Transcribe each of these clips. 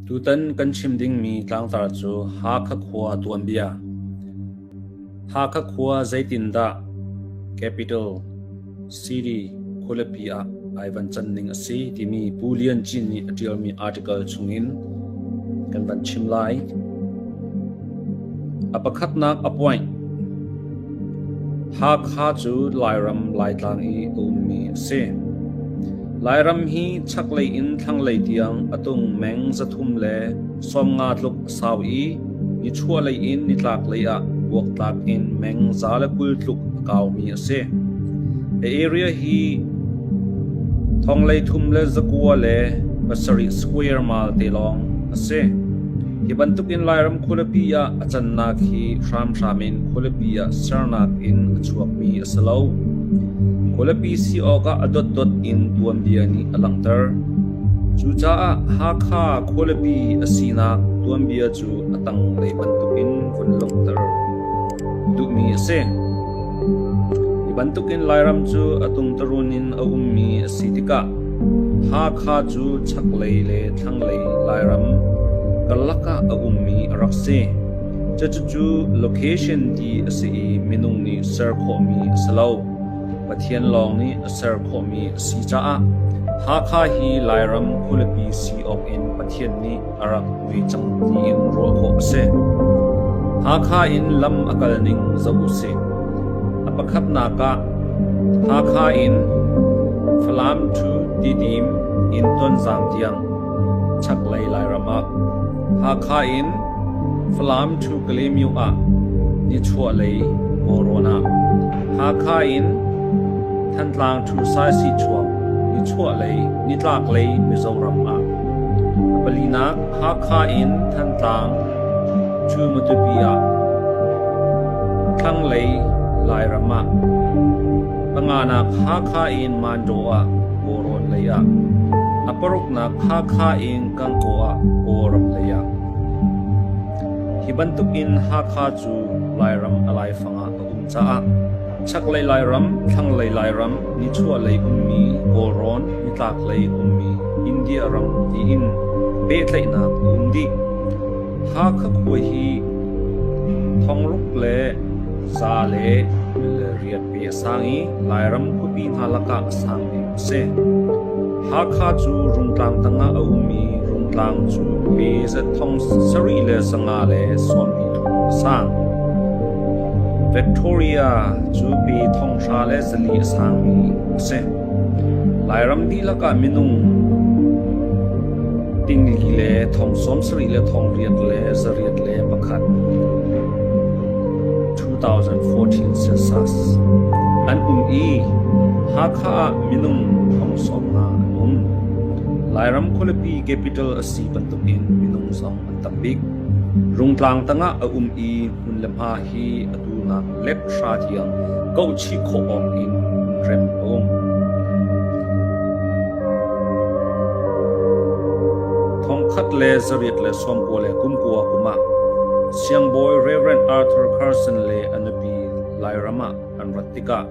Tutan kan chim dingmi tlangtar cu Hakha khua tuanbia. Hakha khua zeitindah capital city khualipi ah ai van can ning a si timi Pu Lian Cin nih a ṭialmi article chungin kan van chim lai. A pakhatnak a point. Hakha cu Lairam Laitlang i a ummi a si. Lairam hi chaklei in thlanglei tiang a tung meng 390 tluk a sau i nichuahlei in nitlaklei ah buaktlak in meng 120 tluk a kaumi a si. A area hi 3,907 square mile te lawng a si. Hi bantukin Lairam khualipi ah a cannak hi hramhram in khualipi ah sernak in a chuakmi a si lo. Khualipi si awkah a dotdot in tuanbia nih a langhter. Cucaah Hakha khualipi a sinak tuanbia cu a tanglei bantukin vun langhter duhmi a si. Hi bantukin Lairam cu a tungtarun in a ummi a si tikah Hakha cu chaklei le thlanglei Lairam karlak ah a ummi a rak si. Cucu location ti a si i minung nih ser khawhmi a si lo. Pathian lawng nih a ser khawhmi a si caah Hakha hi Lairam khualipi si awk in Pathian nih a rak ui cang tiin ruah khawh a si. Hakha in lam a kal ning zoh u sih. A pakhatnak ah Hakha in Falam to Tidim in Tonzang tiang chaklei Lairam ah Hakha in Falam to Kalaymyo ah nichuahlei Kawlrawn ah Hakha in Thantlang to Saisihchuak nichuahlei nitlaklei Mizoram ah A palinak Hakha in Thantlang to Matupi ah thlanglei Lairam ah Panganak Hakha in Mandaw ah Kawlrawn lei ah A paruknak Hakha in Gangaw ah Kawlram lei ah. Hi bantukin Hakha cu Lairam a laifang ah a um caah chaklei Lairam, thlanglei Lairam, nichuahlei ummi Kawlrawn, nitlaklei ummi India ram tiin pehtlaihnak a um dih. Hakha khua hi thongruk le za le 28 pe a sang i Lairam khuapi hna lakah a sang bik a si. Hakha cu Rungtlang tangah a um i Rungtlang cu pe 7,573 a sang. Victoria cu pe 1,004 a sangmi a si. Lairam dihlak ah minung tingli le thong 70 le thong riat le zariat le pakhat 2014 census an um i Hakha ah minung thong 15 an um. Lairam khualipi capital a si bantukin minung zong an tam bik. Rungtlang tangah a um i hmun le hma hi atu nak let hra tiang kauhchih khawh awk in rem a um. Thongkhat le zariat le sawmkua le kumkua kum ah Siangbawi Rev. Arthur Carson le a nupi Lairam ah an rat tikah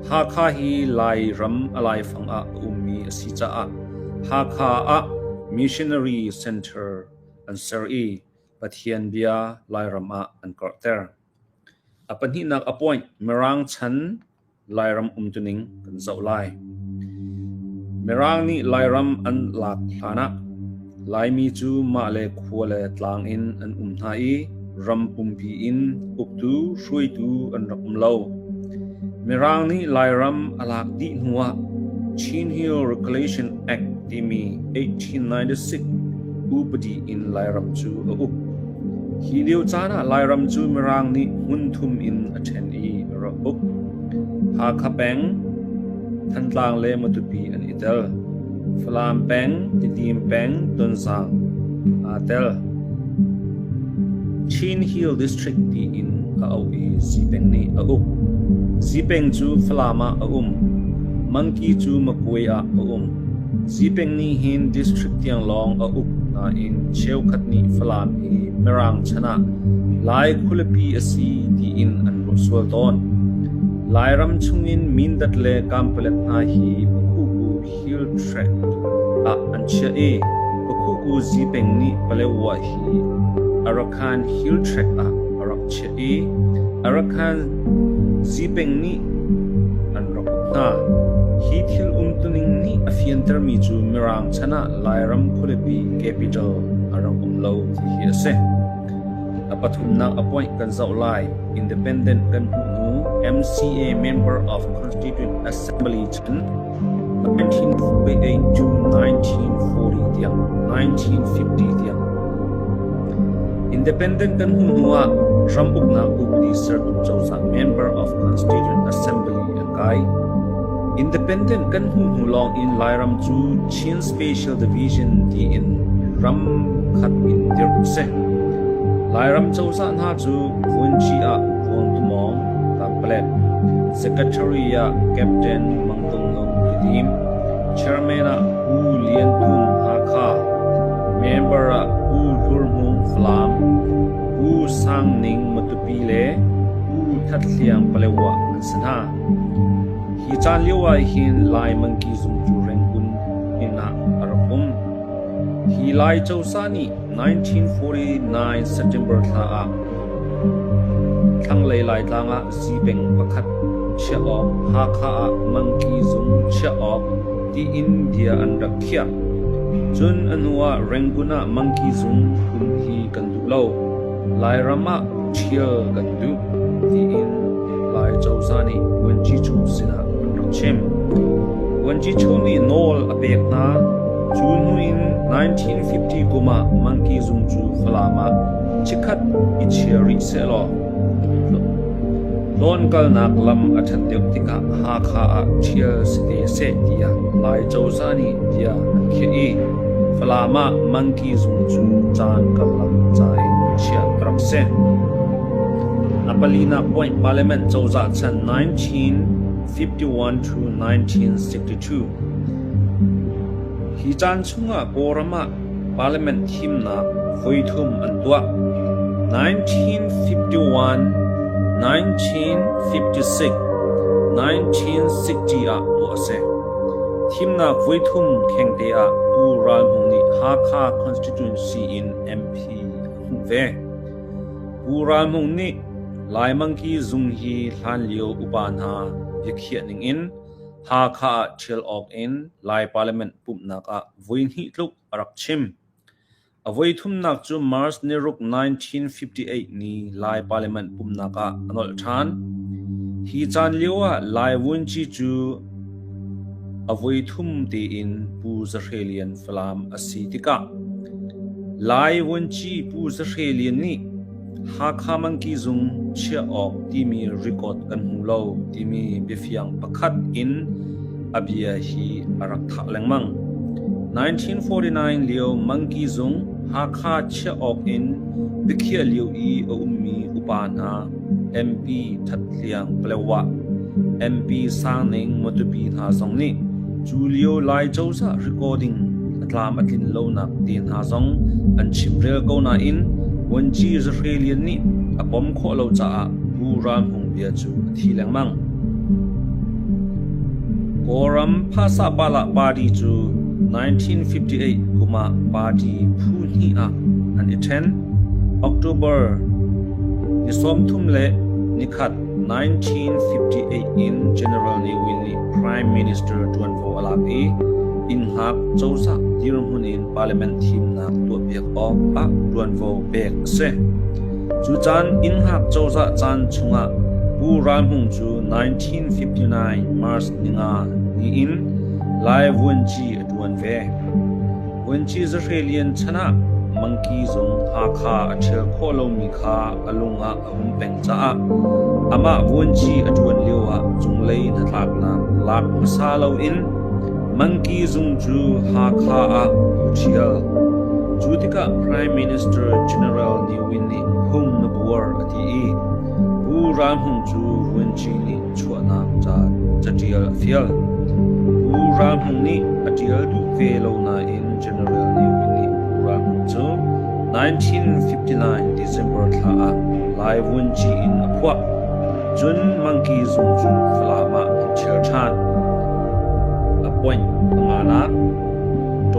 Hakha hi Lairam a laifang ah a ummi a si caah Hakha ah Missionary Center an ser i Pathian bia Lairam ah an karhter. A pahnihnak a point Mirang chan Lairam umtuning kan zoh lai. Mirang nih Lairam an lak hlanah Laimi cu mah le khua le tlang in an um hna i ram pumpi in uktu hruaitu an rak um lo. Mirang nih Lairam a lak dih hnuah Chin Hill Regulation Act timi 1896 upadi in Lairam cu a uk. Hi lio caan ah Lairam cu Mirang nih hmun thum in a ṭhen i a rak uk. Hakha peng, Thantlang le Matupi an i tel. Falam peng, Tidim peng, Tonzang aa tel. Chin Hill District tiin a auh i Zipeng nih a uk. Zipeng cu Falam ah a um. Mangki cu Magway ah a um. Zipeng nih hin district tiang lawng a uk nain cheukhat nih Falam hi Mirang chan ah Lai khualipi a si tiin an ruah sual tawn. Lairam chungin Mindat le Kanpalet hna hi Pakhuku Hill Tract ah an chiah i Pakhuku. Pakhuku Zipeng nih Paletwa hi Arakan Hill Tract ah a rak chiah i Arakan Zipeng nih an rak uk hna. Hi thil umtuning nih a fiantermi cu Mirang chan ah Lairam khualipi capital a rak um lo ti hi a si. A pathumnak a point kan zoh lai. Independent kan hmuh hnu MCA Member of Constituent Assembly chan 1948 to 1940 tiang 1950 tiang Independent kan hmuh hnu ah ram uknak upadi sertu cozah Member of Constituent Assembly an kai. Independent kan hmuh hnu lawng in Lairam cu Chin Special Division tiin ram khat in dirh a si. Lairam cozah hna cu Vunci ah Vuantumawng Kanpalet, Secretary ah Captain Mang Tung Nung Tidim, Chairman ah Pu Lian Tum Hakha, Member ah Pu Hlur Hmung Falam, Pu Sang Ning Matupi le Pu That Hliang Palewa an si hna. Hi caan lio ah hin Lai Mangki zung cu Rangoon inn ah a rak um. Hi Lai cozah nih 1949 September thla ah thlanglei Laitlang ah zipeng pakhat chiah awk, Hakha ah Mangki zung chiah awk tiin bia an rak khiah. Cun a hnu ah Rangoon ah Mangki zung um hi kan duh lo. Lairam ah ṭhial kan duh tiin Lai cozah nih Vuanci sinah an rak chim. Vuanci nih nawl a pek hna. Cu hnu in 1950 kum ah Mangki zung cu Falam ah chikkhat i chia rih sehlaw tlawnkalnak lam a ṭhat deuh tikah Hakha ah ṭhial si te seh tiah Lai cozah nih bia an khiah i Falam ah Mangki zung cu caan karlak ca in chiah a rak si. A palinak point Parliament cozah chan 1951 to 1962. Hi caan chungah Kawlram ah Parliament thimnak voithum an tuah. 1951, 1956, 1960 ah tuah a si. Thimnak voithum khengte ah Pu Ral Hmung nih Hakha constituency in MP a hmuh ve. Pu Ral Hmung nih Lai Mangki zung hi hlanlio upa hna biakhiah ningin Hakha ah ṭhial awk in Lai Parliament pumhnak ah voihnih tluk a rak chim. A voithumnak cu March niruk 1958 ni Lai Parliament pumhnak ah a nolh ṭhan. Hi caan lio ah Lai Vunci cu a voithum tein Pu Za Hre Lian Falam a si tikah Lai Vunci Pu Za Hre Lian nih Hakha Mangki zung chiah awk timi record kan hmu lo timi biafiang pakhat in a bia hi a rak thah lengmang. 1949 lio Mangki zung Hakha chiah awk in biakhiah lio i a ummi upa hna MP That Hliang Palewa, MP Sang Ning Matupi hna zong nih cu lio Lai cozah recording a tlam a tlin lonak te hna zong an chimrel ko nain Vuanci Za Hre Lian nih a pom khawh lo caah Pu Ral Hmung bia cu a thi lengmang. Kawlram Phasapala Party cu 1958 kum ah party phu hnih ah an i ṭhen. October ni 31 1958 in General Ne Win nih Prime Minister ṭuanvo a lak i innhngak cozah dirhmun in parliament thimnak tuahpiak awkah ṭuanvo pek a si. Cu caan innhngak cozah caan chungah Pu Ral Hmung cu 1959 March ninga ni in Lai Vuanci a ṭuan ve. Vuanci Za Hre Lian chan ah Mangki zung Hakha a ṭhial khawh lomi kha a lung ah a um peng caah amah vuanci a ṭuan lioah cunglei hnatlaknak lak hmasa loin Mangki zung cu Hakha ah a ṭhial. Cu tikah Prime Minister General Ne Win nih phung na buar a ti i Pu Ral Hmung cu vuanci nih chuahnak ca caṭial a fial. Pu Ral Hmung nih a ṭial duh ve lo nain General Ne Win nih Pu Ral Hmung cu 1959 December thla ah Lai Vunci in a phuah. Cun Mangki zung cu Falam ah an ṭhial ṭhan. A point panganak.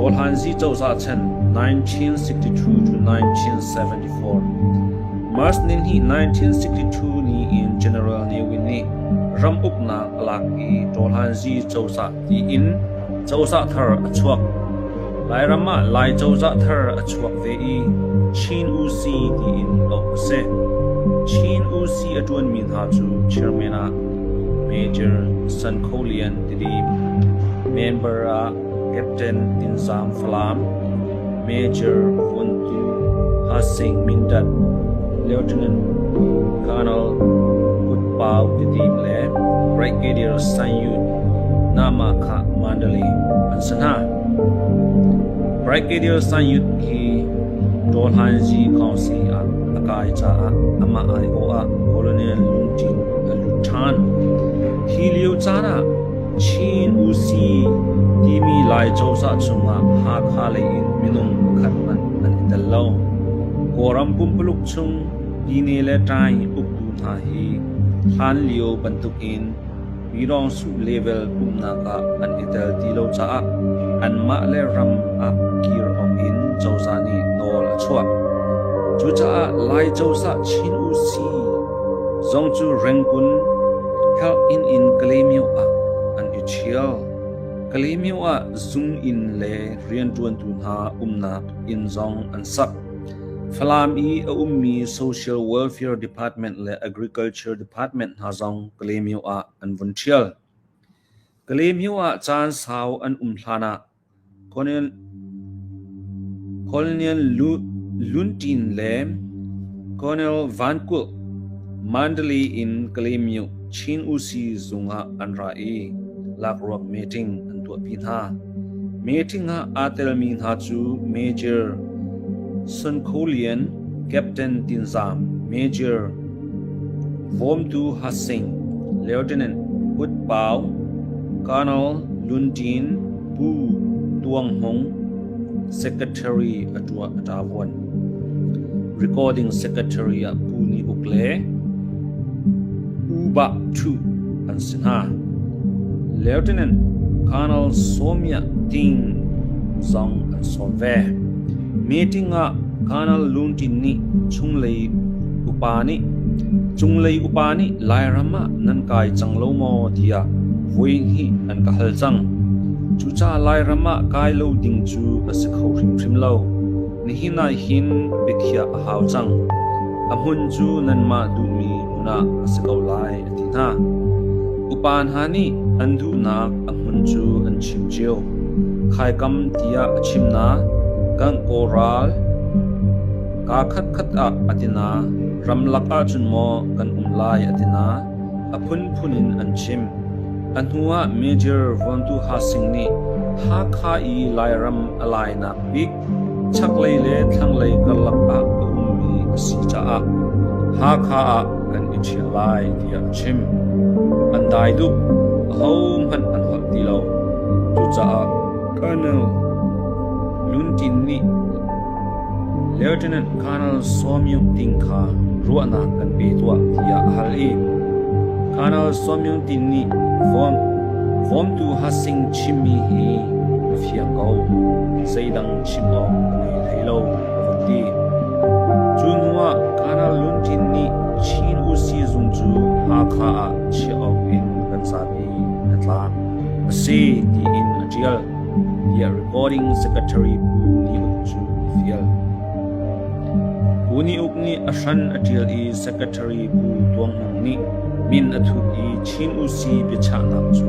Tawhlanzi cozah chan 1962 to 1974 March nihnih 1962 ni in General Ne Win nih ram uknak a lak i Tawhlanzi cozah tiin cozah thar a chuak. Lairam ah Lai cozah thar a chuak ve i Chin Usi tiin auh a si. Chin Usi a ṭuanmi hna cu chairman ah Major San Kho Lian Tidim, member ah Captain Tin Zam Falam, Major Vuntu Hasing Mindat, Lieutenant Colonel Kut Pau Tidim le Brigadier San Yut Nama Kha Mandalay an si hna. Brigadier San Yut hi Tawhlanzi Council ah a kai caah amah aiawh ah Colonel Lungṭin a lut ṭhan. Hi lio caan ah Chin Usi timi Lai cozah chungah Hakha lei in minung pakhat hmanh an i tel lo. Kawlram pumpuluk chung Pine le Ṭaing uktu hna hi hlanlio bantukin Pyidawngsuh level pumhnak ah an i tel ti lo caah anmah le ram ah kir awk in cozah nih nawl a chuah. Cucaah Lai cozah Chin Usi zong cu Rangoon Health Inn in Kalaymyo ah an i ṭhial. Kalaymyo ah zung inn le rianṭuantu hna umnak inn zong an sak. Falam i a ummi Social Welfare Department le Agriculture Department hna zong Kalaymyo ah an vun ṭhial. Kalaymyo ah caan sau an um hlanah Colonel Lunṭin le Colonel Van Kulh Mandalay in Kalaymyo Chin Usi zung ah an ra i lakhruak meeting an tuahpi hna. Meeting ah aa telmi hna cu Major Sun Kho Lian, Captain Tin Zam, Major Vawmtu Ha Sing, Lieutenant Kut Pau, Colonel Lun Tin, Pu Tuang Hmung, Secretary a ṭavuan. Recording Secretary ah Pu Ni Uk le U Bah Ṭhu an si hna. Lieutenant Colonel Sawmia Ting zong an sawm ve. Meeting ah Colonel Lun Tin nih chunglei upa nih cunglei upa nih Lairam ah nan kai cang lo maw tiah voihnih an ka hal cang. Cucaah Lairam ah kai lo ding cu a si kho hrimhrim lo. Nihin ah hin biakhiah a hau cang. A hmun cu nanmah duhmi hmun ah a si ko lai, a ti hna. Upa hna nih an duhnak a hmun cu an chim cio. Khaikam tiah a chim na, Gankaw ral kaa khatkhat ah a ti na, ramlak ahcun maw kan um lai a ti na, a phunphun in an chim. A hnuah Major Vuantu Ha Sing nih Hakha i Lairam a lainak bik chaklei le thlanglei karlak ah a ummi a si caah Hakha ah kan i ṭhial lai tiah a chim. An dai dup, ahohmanh an holh ti lo. Cucaah Colonel Luntin nih Lieutenant Colonel Saw Myung Ting kha ruahnak kan pe tuah tiah a hal i Colonel Saw Myung Tin nih Vawmtu Hasing chimmi hi a fiang ko, zeidang chim awk ka ngei hlei lo a vun ti. Cu hnuah Colonel Luntin nih Chin Usi zung cu Hakha ah chiah awk in kan zapi hnatlak a si tiin a ṭial. Tiah recording secretary Pu Ni Uk cu a fial. Pu Ni Uk nih a hran a ṭial i secretary Pu Tuang Hmung nih min a thut i Chin Usi biachahnak cu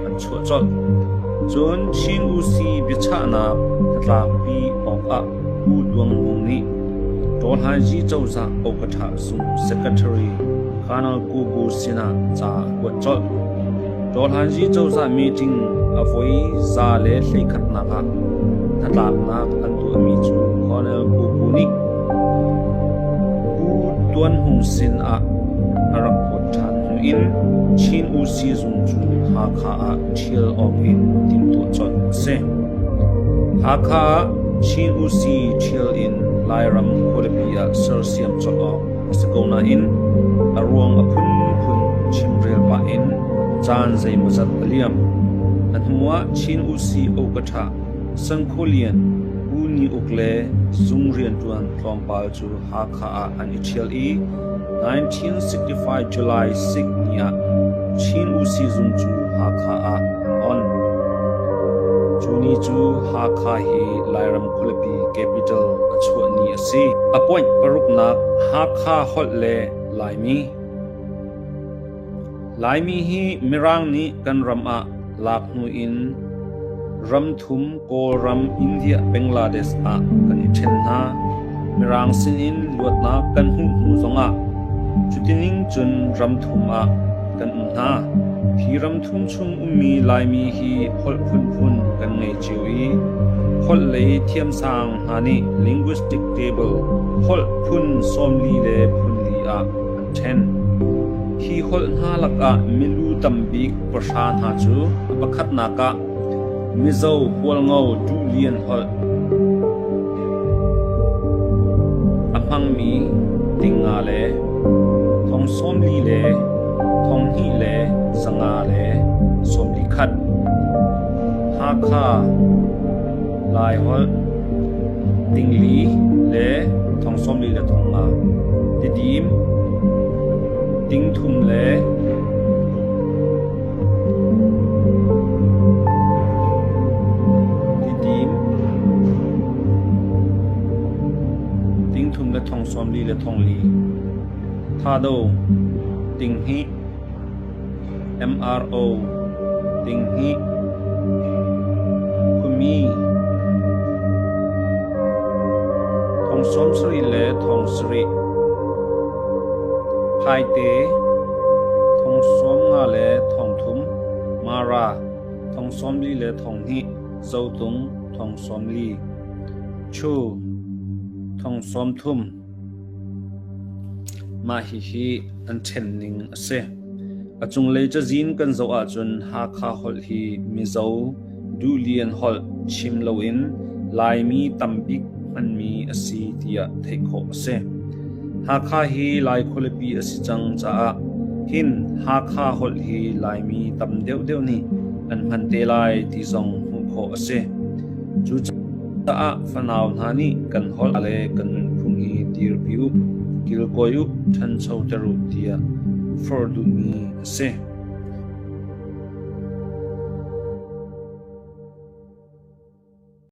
an chuah colh. Cun Chin Usi biachahnak hnatlakpi awkah Pu Tuang Hmung nih Tawhlanzi cozah Okatha zung secretary Colonel Kuku sinah ca a kuat colh. Tawhlanzi cozah meeting a voi 121nak ah hnatlaknak an tuahmi cu Colonel Kuku nih Pu Tuan Hmung sin ah a rak kuat ṭhan hnu in Chin Usi zung cu Hakha ah ṭhial awk in timhtuah colh a si. Hakha ah Chin Usi ṭhial in Lairam khualipi ah sersiam colh awk a si ko nain a ruang a phunphun chimrel pah in caan zeimawzat a liam. A hnuah Chin Usi Okatha Sangkhaw Lian, Pu Ni Uk le zung rianṭuan tlawmpal cu Hakha ah an i ṭhial i 1965 July 6 ni ah Chin Usi zung cu Hakha ah an on. Cu ni cu Hakha hi Lairam khualipi capital a chuah ni a si. A point paruknak Hakha holh le Laimi. Laimi hi Mirang nih kan ram ah lak hnu in ram thum Kawlram, India, Bangladesh ah kan i ṭhen hna. Mirang sinin luatnak kan hmuh hnu zongah cutining cun ram thum ah kan um hna. Hi ram thum chung ummi Laimi hi holh phunphun kan ngei cio i holh lei thiamsang hna nih linguistic table holh phun 40 le phun li ah an ṭhen. Hi holh hna lakah milu tambik pahra hna cu a pakhatnak ah Mizo Hualngo Duhlian holh a hmangmi tingnga le thong 40 le thong hnih le zanga le 41. Hakha Laiholh tingli le thong 40 le thong nga. Tidim tingthum le Tidim tingthum le thong 40 le thong li. Thado tinghnih MRO tinghnih Khuami thong 70 le thong sarih. Phaite thong 50 le thong thum. Mara thong 40 le thong hnih. Zotung thong 40. Chu thong 30. Mah hihi an ṭhen ning a si. A cunglei cazin kan zoh ahcun Hakha holh hi Mizo Duhlian holh chim loin Laimi tambik hmanmi a si tiah theih khawh a si. Hakha hi Lai khualipi a si cang caah hin Hakha holh hi Laimi tam deuhdeuh nih an hman te lai ti zong hmuh khawh a si. Cucaah fanau hna nih kan holh le kan nunphung hi dirpi u, kilkawi u, ṭhanchoter u tiah forh duhmi a si.